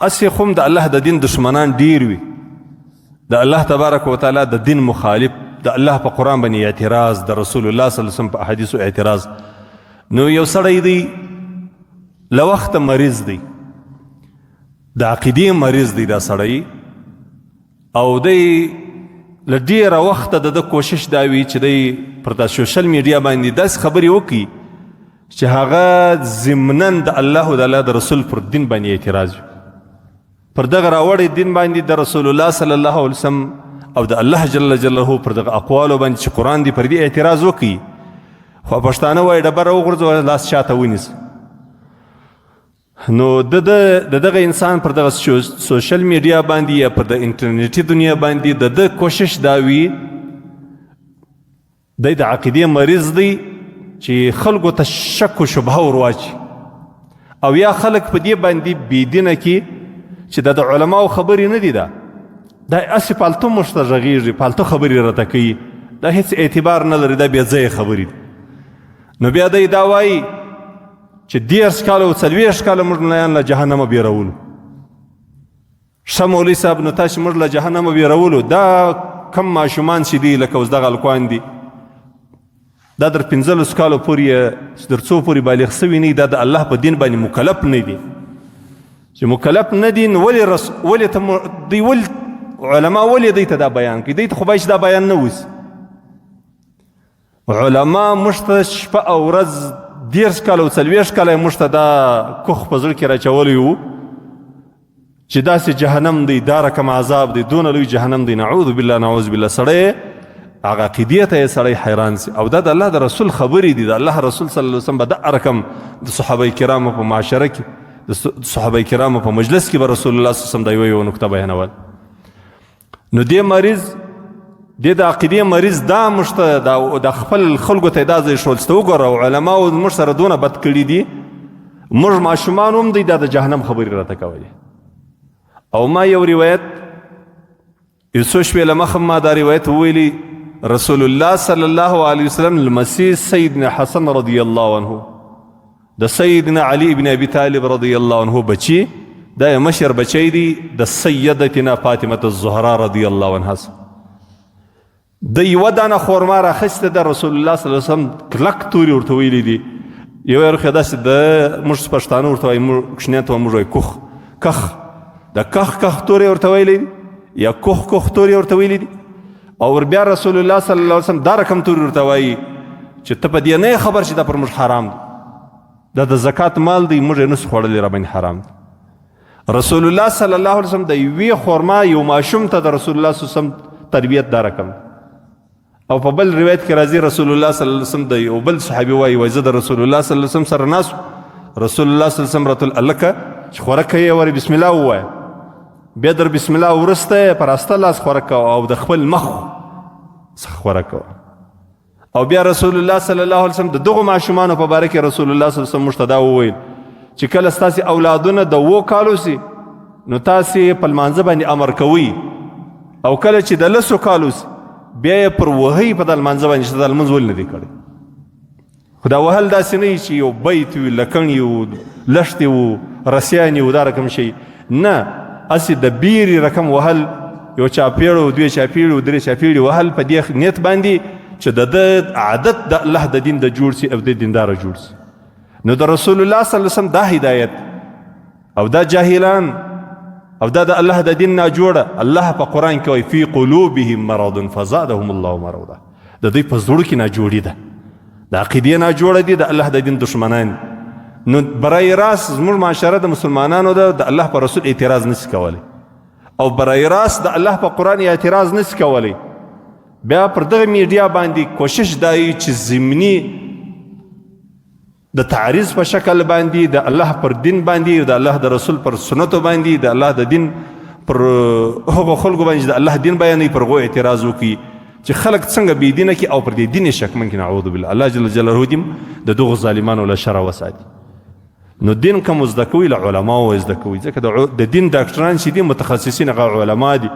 هسې خو هم د الله د دین دښمنان ډیر وي، د الله تبارک وتعالی د دین مخالف، د الله په قرآن باندې اعتراض، د رسول الله صلی الله علیه وسلم په احادیثو اعتراض. نو یو سړی دی له وخته مریض دی، د عقیدې مریض دی دا سړی، او دی له ډیره وخته د ده کوشش دا وي چې دی پر دا سوشل میډیا باندې داسې خبرې وکړي چې هغه ضمناً د الله او د الله د رسول پر دین باندې اعتراض وي، پر دغه راوړی دین باندې د رسول الله صلی الله علیه وسلم او د الله جل جلاله پر دغه اقوالو باندې چې قرآن دی پر دې اعتراض وکړي. خو پښتانه وایي ډبره وغورځوه لاس شاته ونیسه. نو د دغه انسان پر دغه سوشل میډیا باندې یا پر د انټرنیټي دنیا باندې د ده کوشش دا وي، دی د عقیدې مریض دی چې خلکو ته شک و شبهه ورواچي، او یا خلک په دې باندې بېدینه کې چې دا د علماو خبرې نه دي، دا دا هسې پالتو موږ ته غږېږي، پالتو خبرې راته کوي، دا هېڅ اعتبار نه لري، دا بې ځایه خبرې دي. نو بیا دی دا وایي چې 30 کاله او 40 کاله موږ ملایان له جهنمه بیرولو. ښه مولوي صاحب، نو تاسې موږ له جهنمه بیرولو، دا کم ماشومان چې دي لکه اوس دغه هلکان دي، دا در 15 کالو پورې چې در څو پورې بالغ سوي نه، دا د الله په دین باندې مکلف نه دي. چې مکلف نه دي نو ولې ولې ته دوی ولې علما ولې دوی ته دا بیان کوي؟ دوی ته خو باید چې دا بیان نه وسي. علما موږ ته شپه او ورځ 30 کاله او 40 کاله یې موږ ته دا کوخ په زړه کې راچولی وو چې داسې جهنم دی، دا رقم عذاب دی، دونه لوی جهنم دی، نعوذ بالله نعوذ بالله. سړی هغه عقیدې ته یې سړی حیران سي. او دا د الله د رسول خبرې دي، د الله رسول صلی الله علیه وسلم به دا رقم د صحابه کرامو په معاشره کې، د صحابه کرامو په مجلس کې به رسول الله صلی الله علیه وسلم دا یوه یوه نکته بیانول. نو دې مریض، دې د عقیدې مریض، دا موږ ته د خپل خلکو ته دا ځای ښول چې ته وګوره علماو موږ سره دونه بد کړي دي، موږ ماشومان هم دی دا د جهنم خبرې راته کولې. او ما یو روایت یو څو شپې له مخه ما دا روایت وویلي، رسول الله صلی الله علیه وسلم لمسی سیدنا حسن رضی الله عنه د سیدنا علی ابن ابي طالب رضی الله عنه بچی، دا یې مشر بچی دی د سیدتنا فاطمه الزهرا رضی الله عنها. د یوه دانه خورما راخیسته ده، رسول الله صلی الله علیه وسلم کلک توري ورته ویلي دي. یو یې رخه داسې د موږ پښتانه ورته وایي، موږ کوچنیان ته موږ وایي کوخ کخ، د کخ کخ توري ورته ویلي دي یا کوخ کوخ توري ورته ویلي دي. او بیا رسول الله صلی الله علیه وسلم دا رقم توري ورته وایي چې ته په دې نه خبر چې دا پر موږ حرام دی، دا د زکات مال دی، موږ یې نسو خوړلی، را باندې حرام دی. رسول الله صلی الله علیه وسلم د یوې خورما یو ماشوم ته د رسول الله صلی الله علیه وسلم تربیت دا رقم. او په بل روایت کې راځي رسول الله صلی الله علیه وسلم د یو بل صحابي وایي، وایي زه د رسول الله صلی الله علیه وسلم سره ناست، رسول الله صلی الله علیه وسلم راته هلکه چې خوراک کوې ورې بسم الله ووایه، بیا در بسم الله وروسته پر استه لاس خوراک کوه او د خپل مخ څخه خوراک کوه. او بیا رسول الله صلی الله علیه وسلم د دغو ماشومانو په باره کې رسول الله صلی الله علیه وسلم موږ ته دا وویل چې کله ستاسې اولادونه د 7 کالو سي نو تاسې په لمانځه باندې امر کوئ، او کله چې د 10 کالو سي بیا یې پر وهئ په د لمانځه باندې چې دا لمونځ ولې نه دی کړی. خو دا وهل داسې نه وي چې یو بیت وي، لکڼې وو، لښتې وو، رسیانې وو، دا رقم شي نه، هسې د بیرې رقم وهل، یو چاپېړه او دوې چاپېړې او درې چاپېړې وهل په دې نیت باندې چې د ده عادت د الله د دین د جوړ سي او د دینداره جوړ سي. نو د رسول الله صلی الله علیه وسلم دا هدایت او دا جاهلان او دا د الله د دین نه جوړه، الله په قرآن کې وایي فی قلوبهم مرض فزادهم الله مرضا، د دوی په زړو کې ناجوړي ده، د عقیدې ناجوړه دي، د الله د دین دښمنان. نو برای راست زموږ معاشره د مسلمانانو ده د الله پر رسول اعتراض نشي کولی، او برای راست د الله په قرآن اعتراض نشي کولی. بیا پر دغه میډیا باندې کوشش دای چې ضمني د تعریض په شکل باندې د الله پر دین باندې، د الله د رسول پر سنتو باندې، د الله د دین پر هغو خلکو باندې چې د الله دین بیانوي پر هغو اعتراض وکړي چې خلک څنګه بې دینه کړي او پر دې دین یې شکمن کړي. نعوذ بالله. الله جل جلاله دې د دغو ظالمانو له شره وساتي. نو دین کوم زده کوي له علماو زده کوي، ځکه د دین ډاکټران چې دي متخصصین هغه علما دي.